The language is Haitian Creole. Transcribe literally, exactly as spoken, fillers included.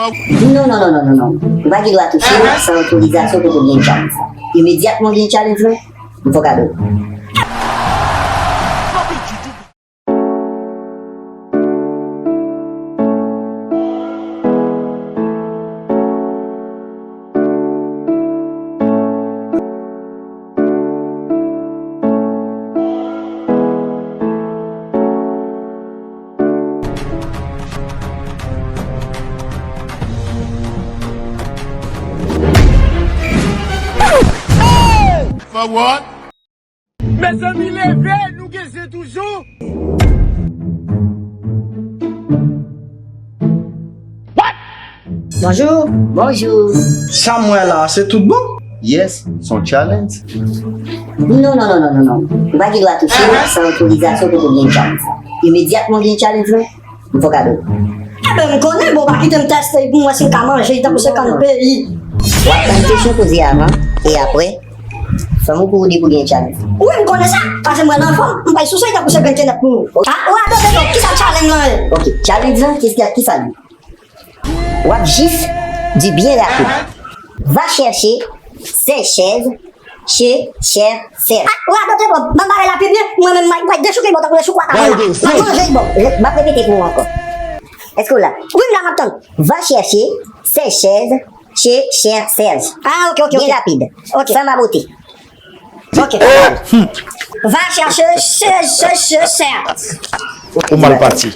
Non, non, non, non, non, non. Ou pa gen dwa touche l san otorizasyon pou w gen challenge la. Imedyatman w gen challenge lan, m fè w kado l. For what? Mezanmi, leve, nou gen zen toujou. Bonjou. Bonjou. Sa m wè la, se tout bon? Yes, se yon challenge. Non, non, non, non, non, non. Ou pa gen dwa touche l san otorizasyon pou w gen challenge la. Imedyatman w gen challenge lan, m fè w kado l. Enben, m konnen, bon, pa kite m tèste pou m wè si m ka manje tankou se kann peyi. W ap tann kesyon poze avan, e apre, fè m ou pou ou di pou gen challenge. Wi, m konnen sa, paske m wè l anfòm, m pral souse tankou se grenn kenèp pou ou. A, ou adote, donk, kisa challenge lan ye? Ok, challenge lan, kisa, kisa l ye? W ap jis di byen rapid. Va chercher seize chaises chez Cher Serge. Ah, ou adote, bon, ban m bagay la pi byen, mwen menm, m ap dechouke l bò tankou yon choukwa kafe la. M ap manje l bò. M ap repete pou ou ankò. Èske w la? Wi, m la, m ap tann. Va chercher seize chaises chez Cher Serge. Ah, ok, ok, ok. Byen rapid. Ok. San babote. Ok. Va chercher seize chaises chez Serge. Ou mal pati.